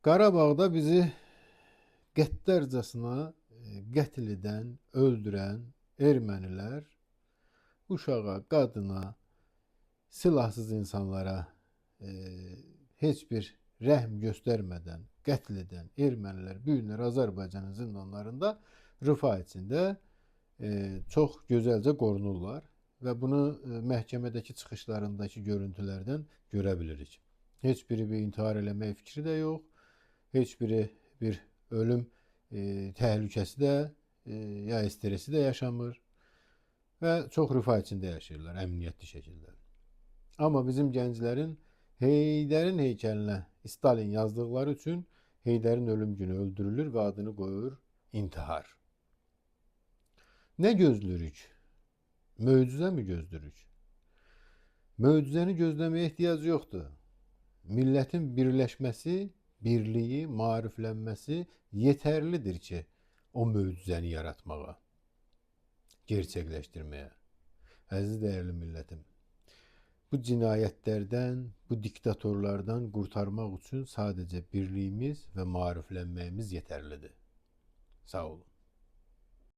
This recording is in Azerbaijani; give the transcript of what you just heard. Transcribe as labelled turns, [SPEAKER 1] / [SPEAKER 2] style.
[SPEAKER 1] Qarabağda bizi qəddarcasına qətl edən, öldürən ermənilər uşağa, qadına, silahsız insanlara heç bir rəhm göstərmədən qətl edən ermənilər bu günlər Azərbaycanın zindanlarında rifah içində çox gözəlcə qorunurlar və bunu məhkəmədəki çıxışlarındakı görüntülərdən görə bilirik. Heç biri bir intihar eləmək fikri də yox, heç biri bir ölüm təhlükəsi də ya stresi də yaşamır və çox rifah içində yaşayırlar, əmniyyətli şəkildə. Amma bizim gənclərin Heydərin heykəlinə Stalin yazdıqları üçün Heydərin ölüm günü öldürülür və adını qoyur intihar. Nə gözləyirik? Möcüzə mi gözləyirik? Möcüzəni gözləməyə ehtiyac yoxdur. Millətin birləşməsi, birliyi, maariflənməsi yetərlidir ki, o möcüzəni yaratmağa, gerçəkləşdirməyə. Əziz dəyərli millətim, bu cinayətlərdən, bu diktatorlardan qurtarmaq üçün sadəcə birliyimiz və maariflənməyimiz yetərlidir. Sağ olun.